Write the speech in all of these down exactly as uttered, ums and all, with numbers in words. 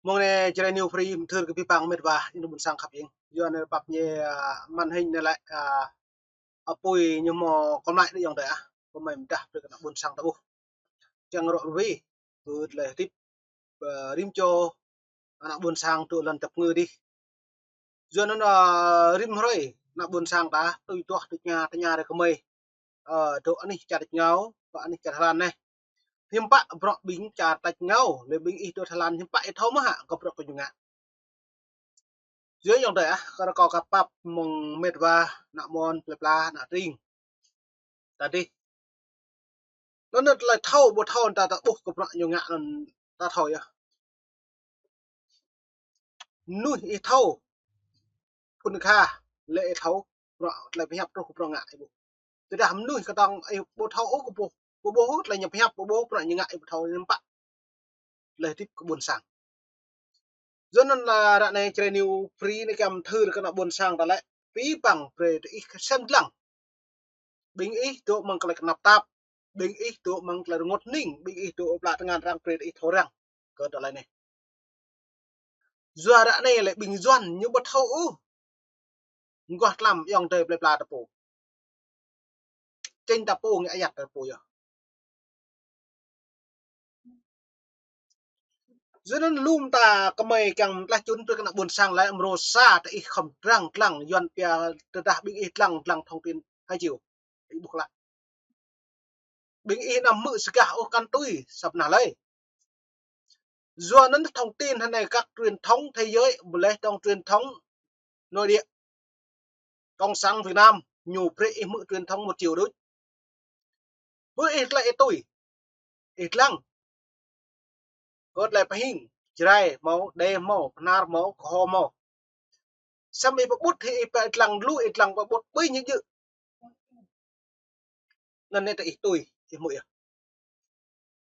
Mơ̆ng anai Jrai New Free mơthưr kơ abih bang met wa, ih ană ƀôn sang khăp ing. Yua anai pap ñu, a, màn hình anai lĕ, a, apui ñu hmâo kơmlai đĭ ayŏng adơi ah. Kơmơi mơdah brơi kơ ană ƀôn sang ta ƀuh. Kiăng rŏ ruai, kơ tơlơi hơdip, a, rĭm čô ană ƀôn sang tŭ lŏn tơpơngư dih. Yua anŭn, a, rĭm hrơi ană ƀôn sang ta tui tuah tui tơña, tơña rai kơmơi. Ơ, dŏ anih čar tač rơngiao, dŏ anih čar Thái Lan anai. Hiư̆m pă bruă ƀing čar tač rơngiao, lĕ ƀing ih dŏ Thái Lan hiư̆m pă ih thâo mơ̆ hă kơ bruă kơ ñu ngă. Yua ayŏng adơi ah, kơ rơkâo kơ pap mơ̆ng met wa, ană mơnuih, plơi pla, ană tring. Tơdơi. Anŭn tơlơi thâo, ƀu thâo ta, ta ƀuh kơ bruă ñu ngă anŭn ta thâo yơh. Mơnuih ih thâo. Phŭn kha, lĕ ih thâo. Bruă tơlơi pơhiăp truh kơ bruă ngă ih ƀuh. Tơdah mơnuih kơtang ih ƀu thâo ôh kơ ƀuh. Ƀu ƀuh ôh tơlơi ñu pơhiăp, ƀu ƀuh bruă ñu ngă ih ƀu thâo hiư̆m pă. Tơlơi hơdip kơ ƀôn sang. Yua anŭn lĕ ră anai Jrai New Free anai kiăng mơthưr kơ ană ƀôn sang ta lĕ. Abih bang brơi tơ ih sem lăng. Ƀing ih dŏ mơ̆ng tơlơi tơnap tap. Ƀing ih dŏ mơ̆ng tơlơi rơngot hning. Ƀing ih dŏ pla tơngan arăng brơi tơ ih thâo răng. Kơ tơlơi anai. Yua ră anai lĕ ƀing Yuan ñu ƀu thâo ôh. Mơguah tlam ayŏng adơi plơi pla ta pô. Čĕng ta pô ngă ayăt ta pô yơh. Yua anŭn lơ̆m ta kơmơi kiăng mơtlaih čun brơi kơ ană ƀôn sang lĕ mrô sa tơ ih khŏm dlăng dlăng Yuan pia tơdah ƀing ih dlăng dlăng thông tin hai chiều. Ih ƀuh klă. Ƀing ih anăm hmư̆ sơgah ôh kăn tui, săp nah lơi. Yua anŭn thông tin hơnai các truyền thông thế giới, ƀu lĕ trong truyền thông nội địa. Cộng sản Việt Nam, ñu brơi ih hmư̆ truyền thông một chiều đôč. Ƀu ih tơlơi ih tui. Ih dlăng. Kơ tơlơi pơhing, Jrai hmâo, Đê hmâo, Bahnar hmâo, Kơho hmâo. Samơ̆ ih pơƀut hĭ ih pơdlăng lu, ih dlăng pơƀut ƀơi ñu djơ̆. Anŭn anai tơ ih tui, ih hmư̆ yơh.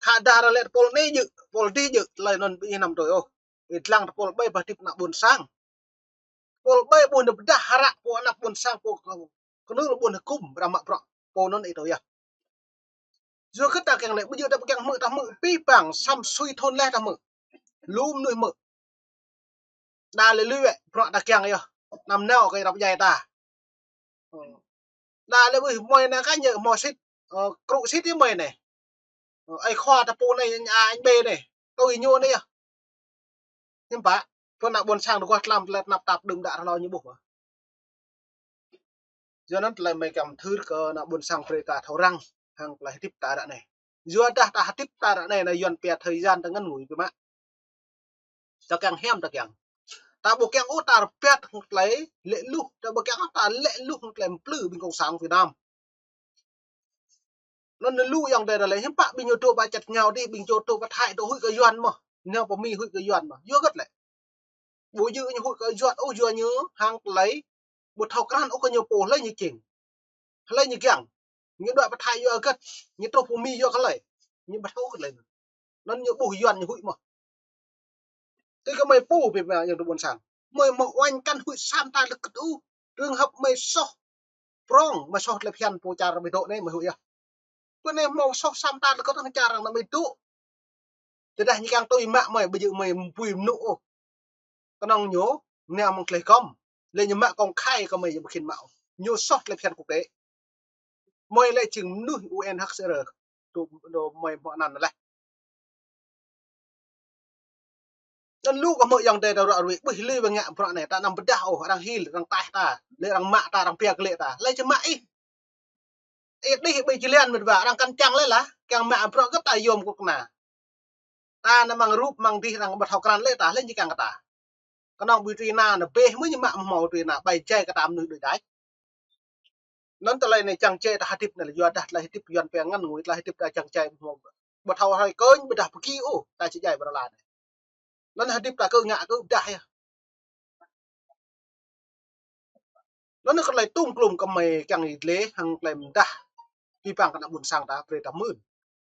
Khă dah arăng lĕ tơpul anai djơ̆, tơpul dih djơ̆, tơlơi anŭn ƀing ih anăm tui ôh. Ih dlăng tơpul ƀai pơhơdip ană ƀôn sang. Tơpul ƀai ƀuh ană pơdah hră pô ană ƀôn sang pô kơnơ̆ng ƀuh ană kŭm arăng mă bruă pô anŭn ih tui yơh. Yua kơ ta kiăng lĕ, ƀu djơ̆ ta ƀu kiăng hmư̆, ta hmư̆ abih bang, samơ̆ sui thŭn laih ta hmư̆. Lu mơnuih hmư̆. Đa lĕ lui wĕ, bruă ta kiăng yơh. Anăm nao kơ arăng pơdjai ta. Đa lĕ ƀuh mơi anai kơ ñu hmâo sĭt, ơ, krŭ sĭt yơh mơi anai. Ơ, ơi khua ta pô anai, anh A, anh B anai. Tui ñu anai yơh. Hiư̆m pă, pơ ană ƀôn sang dŏ guah tlam tơlơi tơnap tap đưm đă hlâo ñu ƀuh. Yua anŭn tơlơi mơi kiăng mơthưr kơ ană ƀôn sang brơi ta thâo răng hăng tơlơi hơdip ta ră anai. Yua dah ta hơdip ta ră anai anai Yuan pia thời gian ta ngăn ngủi biă mă. Ta kiăng hiam ta kiăng. Ta ƀu kiăng ôh ta rơbat hăng tơlơi lĕ luh, ta ƀu kiăng ôh ta lĕ luh hăng tơlơi mplư ƀing cộng sản Việt Nam. Anŭn lu ayŏng adơi lĕ hiư̆m pă ƀing ñu dŏ pơ čar tač rơngiao dih, ƀing ñu dŏ pơ Thái dŏ huĭ kơ Yuan mơ̆n, ñu pơmĭn huĭ kơ Yuan mơ̆n. Yua hơget lĕ. Ƀu djơ̆ ñu huĭ kơ Yuan ôh, yua ñu hăng tơlơi ƀu thâo krăn ôh kơ ñu pô hlơi ñu čing. Hlơi ñu kiăng. Ñu dŏ pơ Thái yua hơget. Ñu truh pơmĭn yua kơ hlơi. Ñu ƀu thâo kơ hlơi. Anŭn ñu ƀuh Yuan ñu huĭ mơ̆n. Tui kơ mơi pô ƀing mơi ayŏng adơi ƀôn sang. Mơi hmâo uănh kăn huĭ sa mơta lơkơt ôh. Trường hợp mơi soh prong, mơi soh tơlơi phiăn pô čar mơi dŏ anai mơi huĭ yơh. Pơ anai hmâo soh sa mơta lơkơt ôh čar arăng mơi dŏ. Tơdah ñu kiăng tui mă mơi, ƀu djơ̆ mơi pui mơnŭ ôh. Kơnơ̆ng ñu, nao mơ̆ng tơlơi hơgŏm. Lĕ ñu mă công khai kơ mơi ƀu khĭn mă ôh. Ñu soh tơlơi phiăn quốc tế. Mơi lĕ jing mơnuih U N H C R. Tŭ, dŏ mơi hmâo anăn laih. Anŭn lu kơ hmư̆ ayŏng adơi ta ră ruai, ƀuh lui ƀing ngă bruă anai, ta anăm pơdah ôh, arăng hil, arăng taih ta, lĕ arăng mă ta, arăng pia kơ lĕ ta. Lĕ či mă ih. Ih đih ƀơi jơlan met wa, arăng kăn čang lĕ lah, kiăng mă bruă gơ̆p ta yôm kơ kơna. Ta anăm mơ̆ng rup mơ̆ng dih arăng ƀu thâo krăn lĕ ta, lĕ či kiăng kơ ta. Kơnơ̆ng ƀu tui anŭn, bĕ mơ̆ ñu mă hmâo tui anŭn, ƀai jai kơ ta mơnuih đuaĭ đač. Anŭn tơlơi anai čang čai ta hơdip anai yua dah tơlơi hơdip Yuan pia ngăn ngủi, tơlơi hơdip ta čang čai ƀu thâo hrơi kơnh, ƀôdah pơgi ôh, ta či djai ƀơi rơla anai. Anŭn hơdip ta kơ ngă kơ ƀôdah yơh. Anŭn kơ tơlơi tŭm klum kơ mơi kiăng ih lĕ hăng tơlơi mơdah. Abih bang kơ ană ƀôn sang ta brơi ta mưn.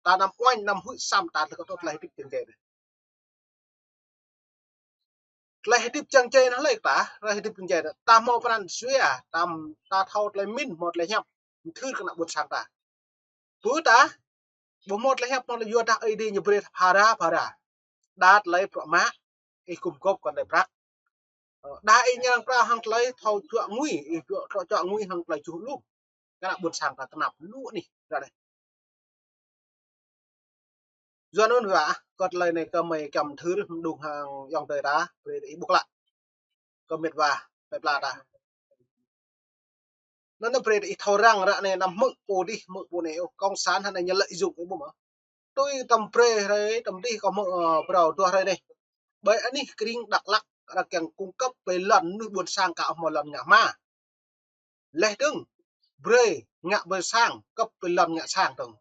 Ta anăm uănh anăm huĭ sa mơta lơkơt ôh tơlơi hơdip čang čai anai. Tơlơi hơdip čang čai anai lĕ ta, tơlơi hơdip čang čai anai. Ta hmâo pran jua, ta, ta thâo tơlơi mĭn, hmâo tơlơi hiăp. Mơthưr kơ ană ƀôn sang ta. Ƀu ta, ƀu hmâo tơlơi hiăp hmâo tơlơi yua dah Ơi Adai ñu brơi phara, phara. Đa tơlơi bruă mă. ih gum gôp kơ tơlơi prăk. Ơ, đa ih ñang prăk hăng tơlơi thâo čuă ngui, ih čuă, thâo čuă ngui hăng tơlơi čuh lum. Kơ ană ƀôn sang ta tơnap lu anih, ră anai. Yua anŭn wă, kơ tơlơi anai kơ mơi kiăng mơthưr, mơđung hăng ayŏng adơi ta, brơi ih ƀuh klă. Kơ mĕt wa, mĕt pla ta. Anŭn brơi ih thâo răng ră anai anăm hmư̆ pô adih, hmư̆ pô anai, ôh, cộng sản hă anai ñu lợi dụng ih ƀuh mơ̆. Tui tơm brơi hrơi, tơm adih kâo hmư̆, ơ, phrâo dua hrơi anai. Ƀơi anih kring Dak Lak, arăng kiăng cung cấp ƀơi lŏn mơnuih ƀôn sang ka hmâo lŏn ngă hma. Laih dơ̆ng, brơi ngă ƀơi sang, kơp ƀơi lŏn ngă sang dơ̆ng.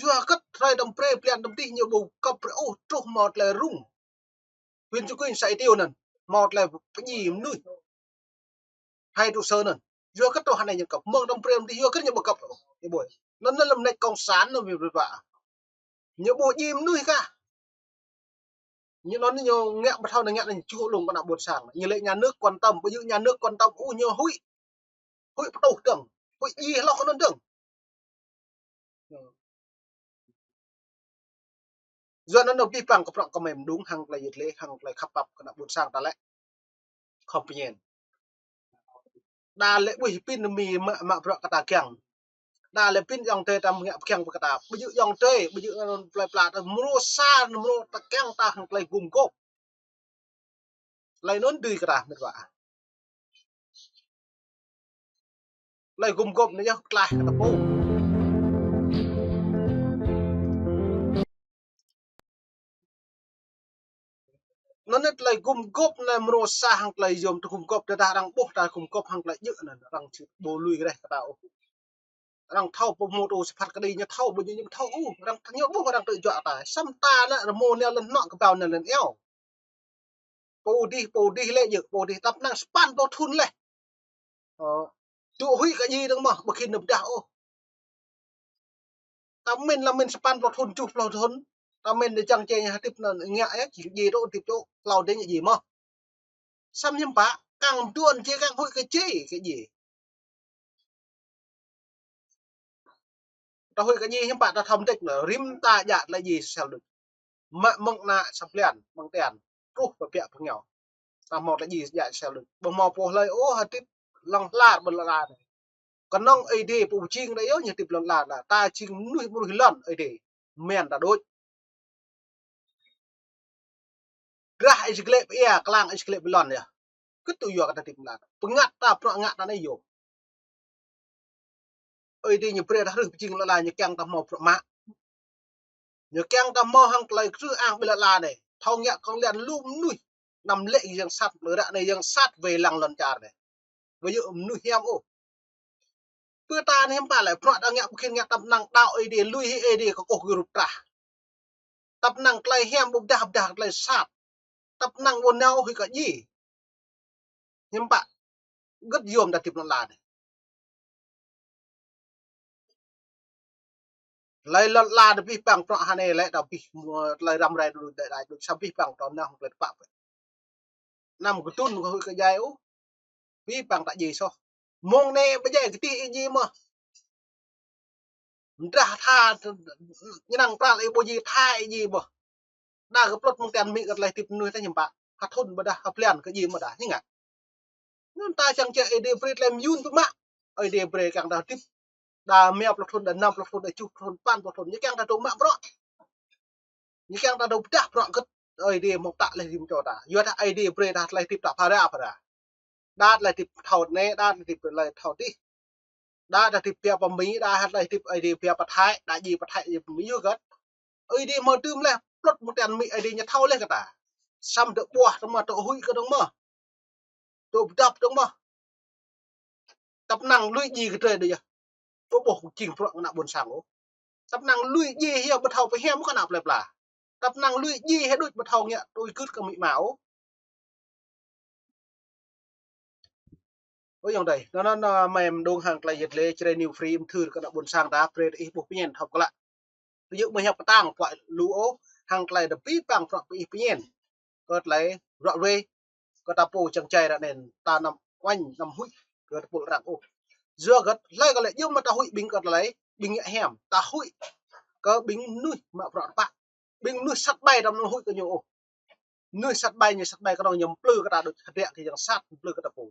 Yua kơ hrơi tơm brơi blan tơm adih ñu ƀu kơp brơi ôh truh hmâo tơlơi rŭng. Huyện Cư Kuin sa ih tiu anŭn, hmâo tơlơi pơdjai mơnuih. Hai trụ sở anŭn. Yua kơ truh hă anai ñu kơp, mơ̆ng tơm brơi tơm adih yua kơ ñu ƀu kơp ôh. Ih ƀuh. Anŭn lăm anai cộng sản anŭn ƀu ƀuh. Ñu ƀu djai mơnuih kah. Ñu anŭn ñu ngă ƀu thâo anai ngă anai čuh lum kơ ană ƀôn sang. Ñu lĕ nhà nước quan tâm, ƀu djơ̆ nhà nước quan tâm ôh ñu huĭ. Huĭ pơtuh dơ̆ng, huĭ djai hloh kơ anŭn dơ̆ng. Yua anŭn abih bang kơ prăk kơ mơi mơđung hăng tơlơi yit lĕ, hăng tơlơi khăp pap kơ ană ƀôn sang ta lĕ. Khŏm pơñen. Đa lĕ ƀuh pin mĭn mă, mă prăk kơ ta kiăng. Đa lĕ pin ayŏng adơi ta mơ̆ ngă pơkiăng pơ kơ ta. Ƀu djơ̆ ayŏng adơi, ƀu djơ̆ anŭn plơi pla ta mrô sa, mrô ta kiăng ta hăng tơlơi gum gôp. Tơlơi anŭn dưi kơ ta mĕt wa. Tơlơi gum gôp anai yơh tlaih kơ ta pô. Anŭn anai tơlơi gum gôp anai mrô sa hăng tơlơi yôm ta gum gôp, tơdah arăng ƀuh ta gum gôp hăng tơlơi djơ̆ anŭn, arăng či ƀu lui reh kơ ta ôh. Arăng thâo pơmŭt ôh, sơphăt kơđi ñu thâo, ƀu djơ̆ ñu thâo ôh, arăng ñu ƀuh arăng tơjuă ta. Samơ̆ ta anai rơmô nao lŏn hnuă kơƀao nao lŏn eo. Pô adih, pô adih lĕ djơ̆, pô adih tăp năng sapăn pluh thŭn laih. Ơ, tŭ huĭ kơ djai dơ̆ng mơ̆, ƀu khĭn nao pơdah ôh. Ta mĭn lăm mĭn sapăn pluh thŭn, tơjuh pluh thŭn. Ta mĭn dơ̆ng čang čê ñu hơdip anŭn ngă yơh, či djai tŏ, hơdip tŏ, hlâo dêh ñu djai mơ̆. Samơ̆ hiư̆m pă, kiăng mơduôn či kiăng huĭ kơ djai, kơ djai. Ta huĭ kơ djai hiư̆m pă ta thâo mơdĕč anŭn, rĭm ta djă tơlơi djai sel đôč. Mă mơ̆ng ană sa blan, mơ̆ng tian, truh pơ biă pơ ngeo. Ta hmâo tơlơi djai djă sel đôč. Ƀu hmâo pô hlơi ôh hơdip lŏng lar ƀơi lŏn ala anai. Kơnơ̆ng Ơi Adai pô pơjing đơi yơh ñu hơdip lŏn ala anai. Ta jing mơnuih ƀruih lŏn Ơi Adai. Mơ̆n ta đôč. Drah ih či glĕ pơ ia, klang ih či glĕ pơ lŏn yơh. Kơ tŭ yua kơ ta hơdip lŏn. Pơngăt ta bruă ngă ta anai yơh. Ơi Adai ñu brơi ta hrih pơjing lŏn ala, ñu kiăng ta hmâo bruă mă. Ñu kiăng ta hmâo hăng tơlơi krư̆ ang ƀơi lŏn ala anai. Thâo ngă kông lĕ lu mơnuih. Anăm lĕ yang sat, ră anai yang sat wai lăng lŏn čar anai. Ƀu djơ̆ mơnuih hiam ôh. Pơ ta anai hiư̆m pă lĕ, bruă ta ngă ƀu khĭn ngă tăp năng đaŏ Ơi Adai, lui hĭ Ơi Adai kơkuh gơyut trah. Tăp năng tơlơi hiam ƀu pơdah, pơdah tơlơi sat. Tăp năng ƀu nao huĭ kơ djai. Hiư̆m pă, gơ̆t yôm ta hơdip lŏn ala anai. Tơlơi lŏn ala anai abih bang prăk hơnai lĕ ta abih, tơlơi răm rai đôč đôč đôč, sa abih bang ta nao hăng tơlơi tơpă pĕ. Anăm kơdŭn kơ huĭ kơ djai ôh. Abih bang ta djai soh. Mơ̆ng anai ƀu djai kơtih ih djai mơ̆. Mơdrah tha, ñu năng pral ih ƀu djai tha ih djai mơ̆. Đa kơ plŭt mơ̆ng tian mĭ kơ tơlơi hơdip mơnuih ta hiư̆m pă. Ha thŭn ƀôdah ha blan kơ djai mơ̆ đa, ñu ngă. Anŭn ta čang čĕ Ơi Adai brơi tơlơi mơyun pơmă. Ơi Adai brơi kiăng ta hơdip. Đa rơma pluh thŭn, đa năm pluh thŭn, đa tơjuh pluh thŭn, sapăn pluh thŭn. Ñu kiăng ta dŏ mă bruă. Ñu kiăng ta dŏ pơdah bruă gơ̆t. Ơi Adai mơ̆ng tă laih rĭm čô ta. Yua dah Ơi Adai brơi ta tơlơi hơdip ta phara phara. Đa tơlơi hơdip thâo anai, đa tơlơi hơdip tơlơi thâo adih. Đa tơlơi hơdip pia pơ Mi, đa tơlơi hơdip Ơi Adai pia pơ Thái, đa djai pơ Thái, djai pơ Mi yua gơ̆t. Ơi Adai hmâo tơm laih, plŭt mơ̆ng tian mĭ Ơi Adai ñu thâo laih kơ ta. Samơ̆ dŏ ƀuah dơ̆ng mơ̆, dŏ huĭ kơ dơ̆ng mơ̆. Dŏ pơdŏp dơ̆ng mơ̆. Tăp năng lui djai kơ drơi đôč yơh. Ƀu ƀuh kơ jing bruă ană ƀôn sang ôh. Tăp năng lui djai hia ƀu thâo pơhiam kơ ană plơi pla. Tăp năng lui djai hia đôč ƀu thâo ngă tui gưt kơ amĭ ama ôh. Ơ ayŏng adơi, anŭn anŭn, ơ, mơi mơđung hăng tơlơi yit lĕ Jrai New Free mơthưr kơ ană ƀôn sang ta, brơi ih ƀuh pơñen thâo klă. Ƀu djơ̆ mơi hiăp pơtăng puă lu ôh, hăng tơlơi abih bang prăk ih pơñen. Kơ tơlơi ră ruai, kơ ta pô čang čai ră anai, ta anăm uañ, anăm huĭ kơ tơpul arăng ôh. Yua gơ̆t, hlơi kơ lĕ djơ̆ mơ̆ ta huĭ ƀing kơ tơlơi, ƀing ngă hiam, ta huĭ kơ ƀing mơnuih mă bruă tơpă. Ƀing mơnuih sat ƀai ta anăm huĭ kơ ñu ôh. Mơnuih sat ƀai ñu sat ƀai kơnơ̆ng ñu mplư kơ ta đôč hơdră kơ yang sat mplư kơ ta pô.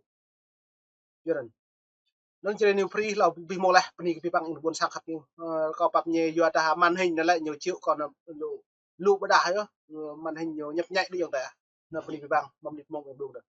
Yua anŭn. Anŭn čơrê ñu free hlâo abih mơ̆ng leh bơni kơ abih bang ƀôn sang khăp ñu. Ơ, kâo pap ñu yua dah màn hình anai lĕ ñu čih kâo anŭn lu, lu ƀôdah yơh. Ơ, màn hình ñu nhấp nháy đĭ yơh ta. Anŭn bơni kơ abih bang, mơ̆ng anai mơ̆ng ƀing đung đah.